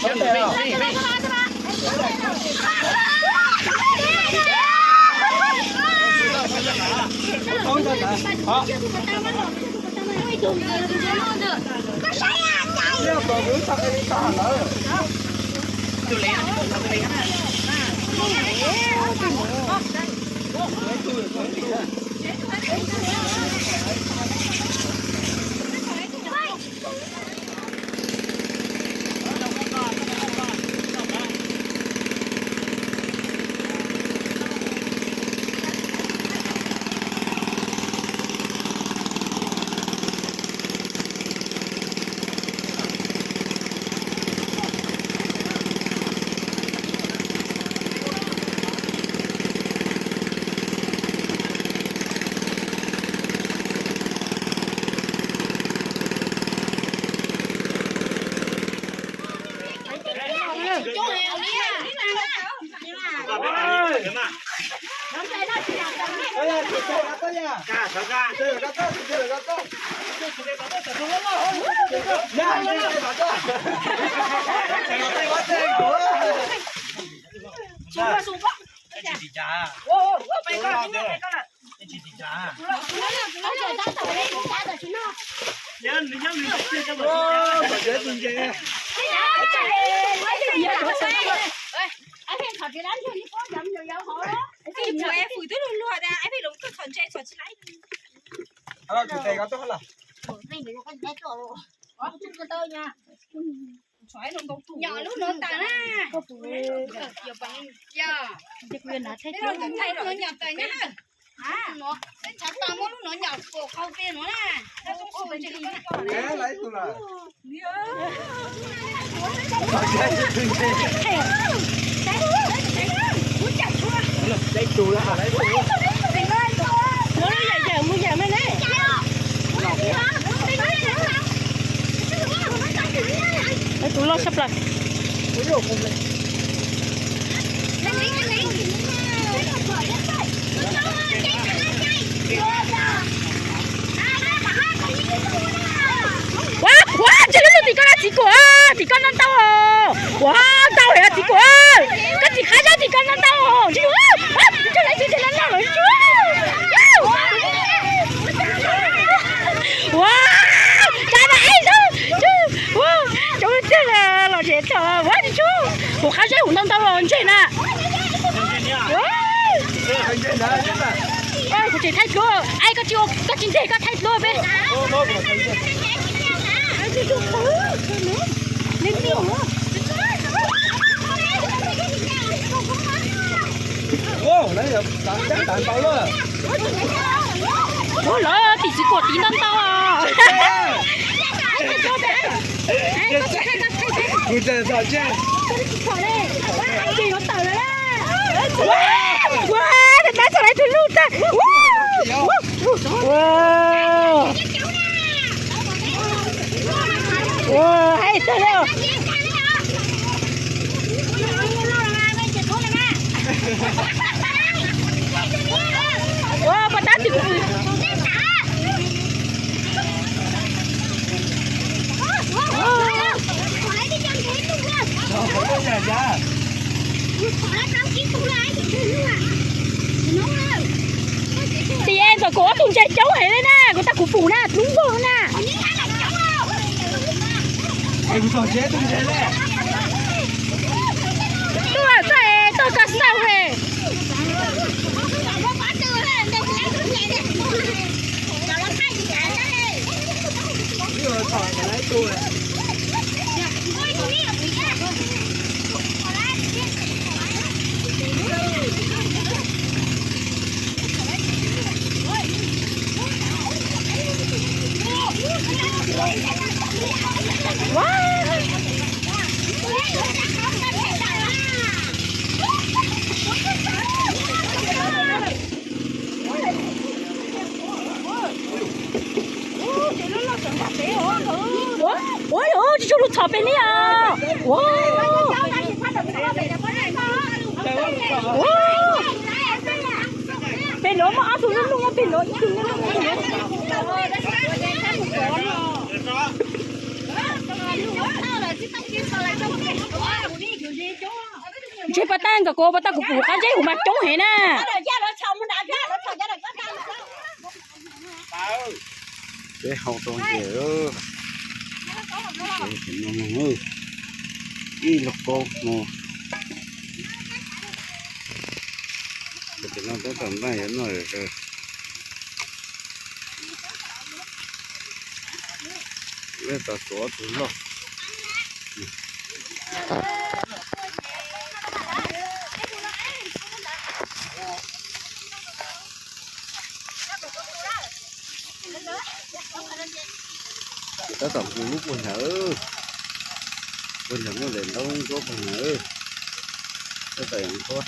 Nyom lub no tas na. Yog, lub no nyom tas na. Tshav tau muab lub no nyom pom qhov pem no na. Tus loj tshaj plaws. Ua, ua, ntshe lub lub tim ko na txiv kuam, tim ko ntau ntau. Ua, ntau heev txiv kuam. Koj tim qab zab tim ko ntau ntau. Ntshe, ntshe lawv tim no ntau lawm. Ua, cas na, cov tiag los tsev txog ua tsis tshua, kuv qab zeb kuv ntau ntau los ntshe na. Kuv tseem thaij duab, koj tsis, koj tsis nteg koj thaij duab peb. Ua, lawv tim txiv kuam tim ntau ntau. Ua, tab txog lawv tus luj tag. Ua, hais tag li. Ua, pos tab tim kuv. Tim ntawm kuv ob tug ntses coob heev li na, kuv tau kuv pum na, hnub nkaus na. Tuaj txog es tuaj txog xauj es. Ua, ua, tsis tshua lub txhom pem li os. Ua, ua, pem no muaj ob tug lub lub, pem no ib tug lub lub. Ntshe pas tag ntxawm kuv, pas tag kuv pum qab zeb kuv mas coob heev na. Peb hau tau ces, ib log kaub no, no peb tam npaj yuav noj. Peb tas tuav tus loj. Tab tom pw lub puag nrad, puag nrad muaj daim ntaub ntsuab puag nrad, tab tom ntsuab.